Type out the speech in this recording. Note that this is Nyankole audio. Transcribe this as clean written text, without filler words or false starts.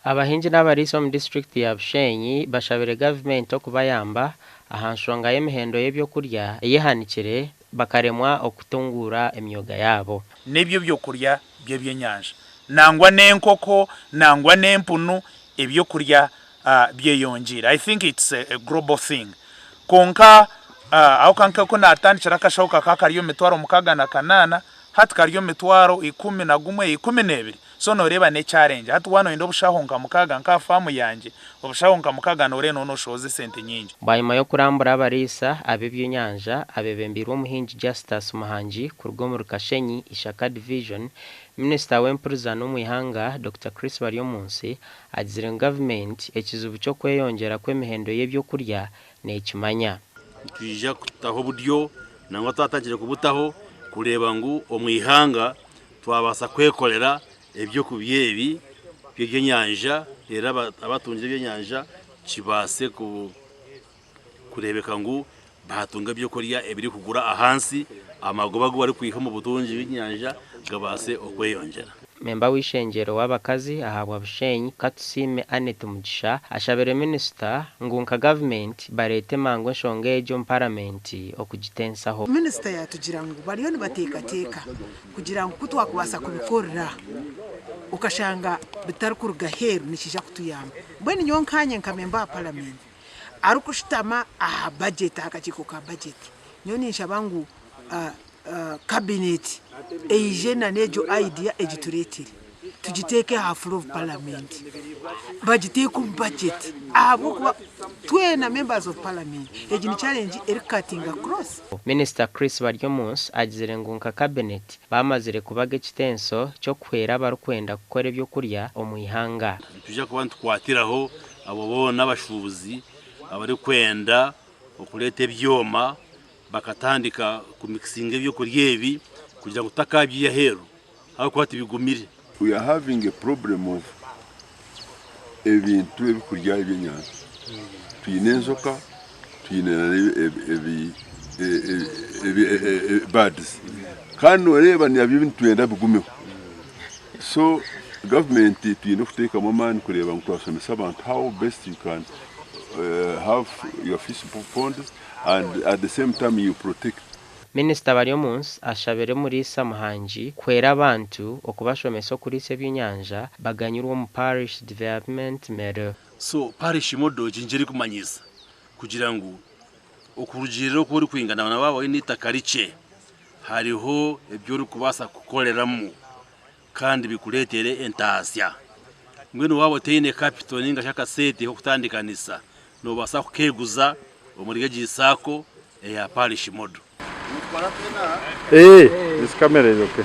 Abahingi n'abariisa omu disiturikiti ya Bushenyi bashabire gavumenti okubayamba aha nshonga y'emihendo y'ebyokurya eyehanikire bakaremwa okutunguura emyoga yaabo. N'ebyo byokurya by'ebyenyanja, nangwa n'enkoko, nangwa n'empunu, ebyokurya byeyongyeire. I think it's a global thing. Kwonka aho ka nk'oku naatandikire akashaho kakaba kari omu mitwaro 68, hati kari omu mitwaro 11, 12. So nooreeba n'ekyarengi. Hati waaba nooyenda obushaho nka mukaaga nk'aha faamu yangye, obushaho nka mukaaga nooreeba nooba nooshohoza esente nyingi. Bwanyima y'okurambura abariisa ab'eby'enyanja abeebembeirwe omuhingi Justus Muhangi kuruga omuri Kashenyi, Ishaka Division, Minisita w'empurizano omu ihanga, Dokita Chris Baryomunsi agizire ngu gavumenti ekizibu ky'okweyongyera kw'emihendo y'ebyokurya neekimanya. Nitwija kutaho oburyo nangwa twatandikire kubutaho kureeba ngu omu ihanga twabaasa kwekorera eby'okurya ebi by'ebyenyanja reero abatungire ebyenyanja kibaase kureebeka ngu baatunga ebyokurya ebirikugura ahansi, amagoba agu barikwiha omu butungi bw'enyanja gabaase okweyongyera. Memba w'eishengyero w'abakazi ahabwa Bushenyi, Katusiime Annet Mugisha ashabire minisita ngu nka gavumenti bareete mangu enshonga egi omu paramenti okugitensaho. Minisita yatugira ngu bariyo nibateekateeka kugira ngu ku twakubaasa kubikorera okashanga bitarikuruga aheeru nikiija kutuyamba. Mbwenu nyowe nkaanye nka memba wa paramenti arikushutama aha bajeti aha kakiiko ka bajeti, nyowe ninshaba ngu Cabinet eije na n'egyo idea egitureetere tugiteeke aha floor of parliament bagiteeke omu budget ahabw'okuba twena members of parliament egi ni challenge erikukatinga across. Minisita Chris Baryomunsi agizire ngu nka Cabinet bamazire kubaga ekitenso ky'okuhwera abarikwenda kukora eby'okurya omu ihanga. Nitwija kuba nitukwatiraho abo boona abashuubuzi abarikwenda okureeta ebyoma bakatandika kumikisinga ebyokurya ebi kugira ngu tutakabyiha aheeru ahabw'okuba tibigumire. We are having a problem of ebintu ebikurya ebyenyanja. Twine enjoka, twine na birds kandi noreeba nabyo nitwenda bigumeho. So gavumenti twine kuteekamu amaani kureeba ngu twashomesa abantu how best you can have your fish ponds and at the same time you protect. Minisita Baryomunsi ashabire Muriisa Muhangi kuhwera abantu okubashomesa okuriisa ebyenyanja baganyirwe omu Parish Development Medal. So parish model egi nikyo erikumanyisa kugira ngu okurugiirira oku orikwingana na waaba oine eitaka rikye hariho ebi orikubaasa kukoreramu kandi bikureetere entaasya. Mbwenu waaba otaine capital ninga shi akasente k'okutandikanisa noobaasa kukeeguza omuri egi saako eya parish model. Eeh this camera is okay.